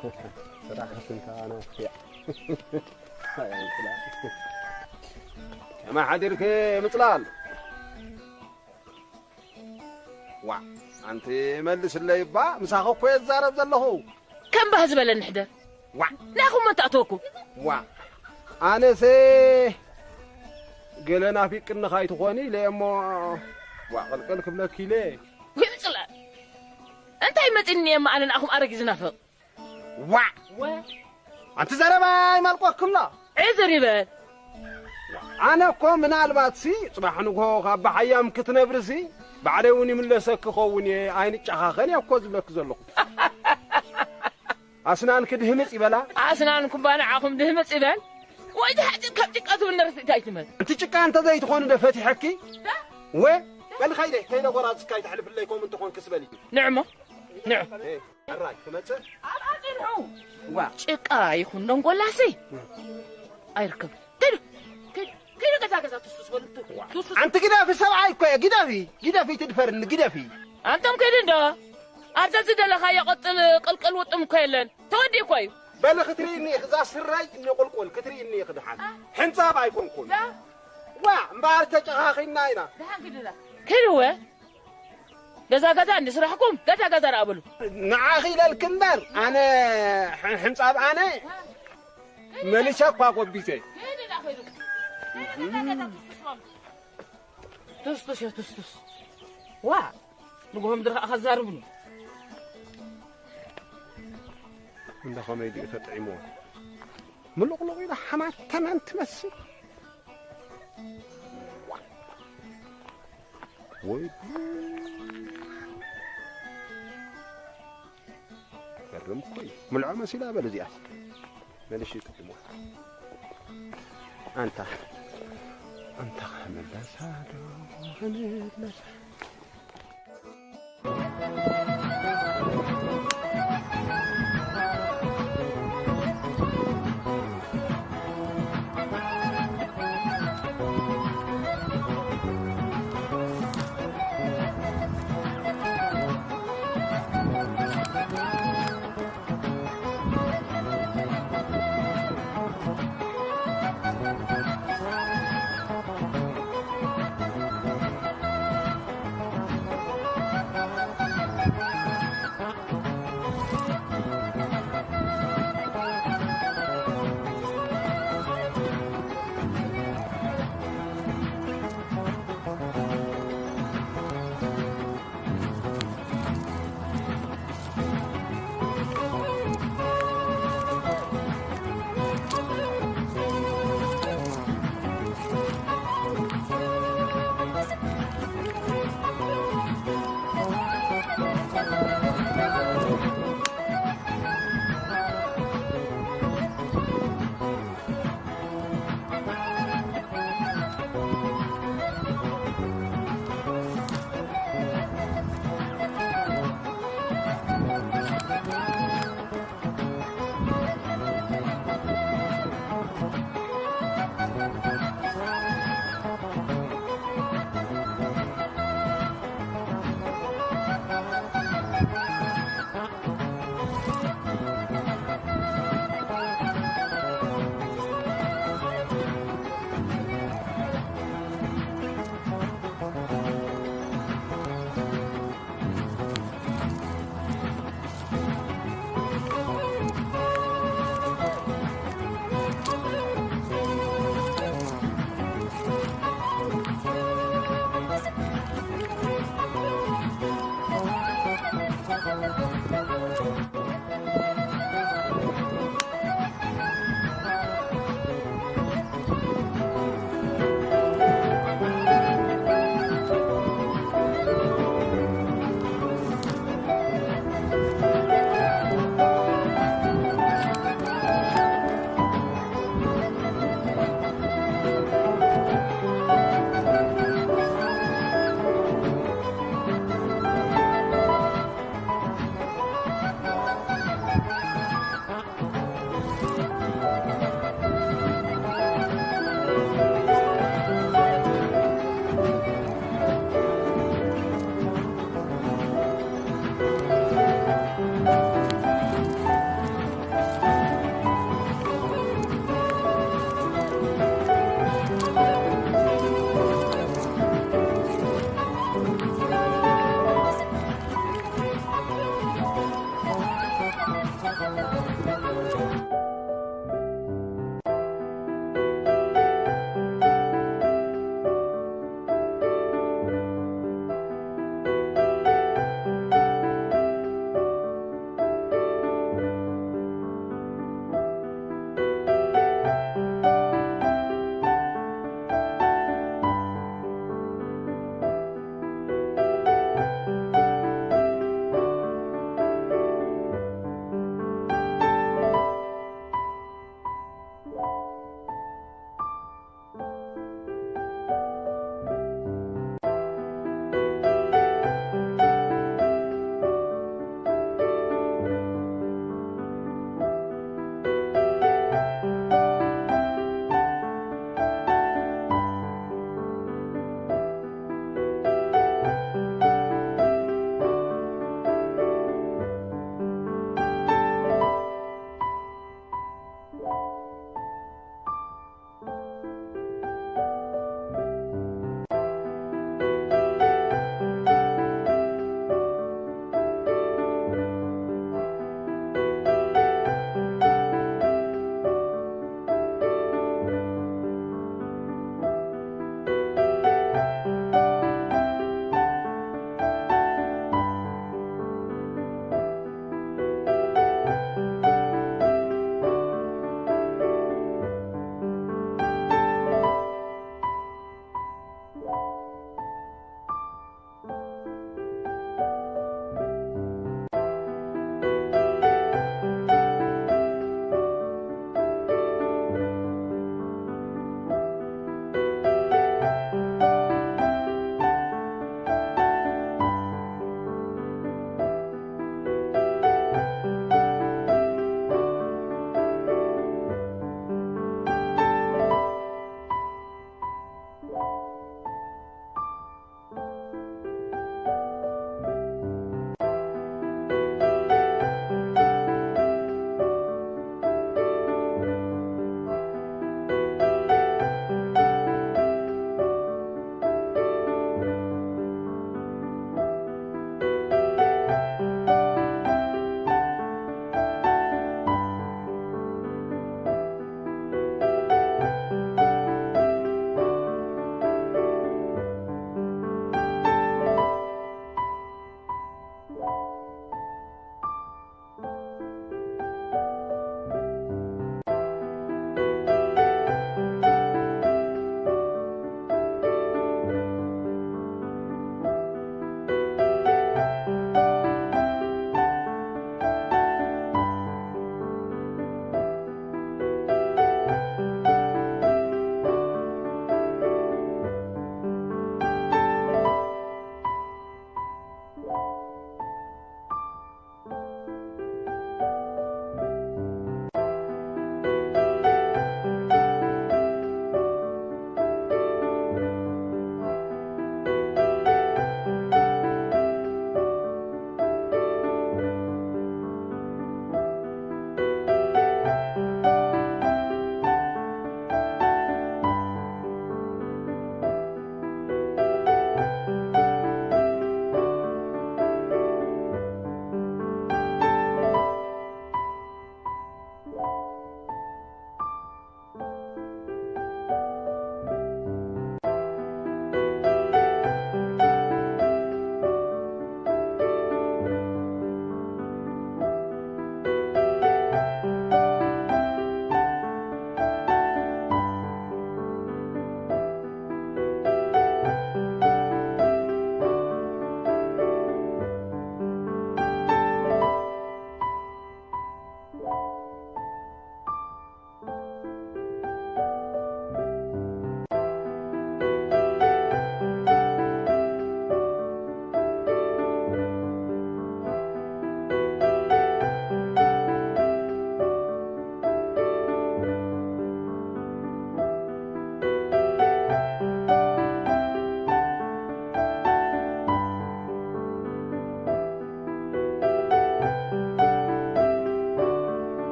ስራሕ ክንካ ኣነውፍያ። ከመይ ሓዲርክ ምጽላል? ዋ፣ ኣንቲ መልስለይ እባ፣ ምሳኺ እኮ የዛረብ ዘለኹ። ከም ባህ ዝበለኒ ሕደር። ዋ፣ ናኹም መን ተእተወኩም? ዋ፣ ኣነሰ ገለ ናፊቅኒ ካይትኾኒ ኢለ እሞ፣ ዋ፣ ቅልቅል ክብለኪ ኢለ። ውይ፣ ምጽላል። እንታይ መጺኒ እየ እሞ ኣነ ንኣኹም ኣረጊ ዝናፍቕ? ዋዕ! ወ- ኣንቲ ዘረባ ይመልቆክሎ። ዕዝር ይበል። ኣነ እኮ ምናልባትሲ ጽባሕ ንግሆ ካብ ብሓያም ክትነብርሲ ባዕለይ እውን ይምለሰኪ ኸውን እየ፣ ኣይንጨኻኸን እየ እኮ ዝብለኪ ዘለኹ። ኣስናንኪ ድህምጽ ይበላ። ኣስናንኩም ባንዓኹም ድህምጽ ይበል። ወይ ተሓጺብ ካብ ጭቃ ትብል ነርፊት ኣይትመን። እቲ ጭቃ እንተ ዘይትኾኒ ዶ ፈቲሐኪ? ወ-፣ በል ኸይደ፣ ከይደ ጎራዝካ ኣይተሕልፍለይ፣ ከምኡ እንተኾንክስ በሊ። ንዕሞ፣ ንዑ። ኤ፣ ሕራይ ትመጽእ? ኣብ ኣጽንዑ። ዋ፣ ጭቃ ይኹን ደንጎላሲ ኣይርከብ። ከይዱ፣ ከይዱ፣ ከይዱ ገዛ ገዛ ትስቱስ በሉ። ዋ። ትስቱስ። ኣንቲ ግደፊ፣ ሰብኣይ እኮ እየ። ግደፊ፣ ግደፊ፣ ትድፈርኒ፣ ግደፊ። ኣንቶም ከይዱ እንዶ። ኣብዛ ዝደለኻዮ ቅጥል ቅልቅል ውጥም እኮ የለን። ተወዲኡ እኮ እዩ። በሊ ክትርእይኒ ኢኺ፣ እዛ ስረይ እኒ ቁልቁል ክትርእይኒ ኢኺ ድሓን። ሕንጻብ ኣይኮንኩን። ዋ፣ እምበኣር ተጨኻኺና ኢና። ደሓን ክድላ። ከይዱ ወ? ገዛ ገዛ እንዲ ስራሕኩም፣ ገዛ ገዛ ደኣ በሉ። ንዓኺ ኢለልኪ እምበር፣ ኣነ ሕ-፣ ሕንጻብ ኣነ መሊሰ እኳ ጎቢተ። ከይዱ ደኣ ከይዱ። ከይዱ ገዛ ገዛ ትስቱስ በሉ። ትስቱስ እየ፣ ትስቱስ። ዋ፣ ንግሆ ምድሪ ከኣ ከዛርብኒ። እንዳ ኸመይ ድዩ ተጥዒምዎ? ምሉቕሉቕ ኢላ ሓማም ተመን ትመስል። ወይ ጉድ! ገርም እኮ እዩ። ምልዖ መሲላ በል እዚኣስ። መልሽ ይጥቅሞ። ኣንታ፣ ኣንታ ክምለሳ ዶ ክምለሳ?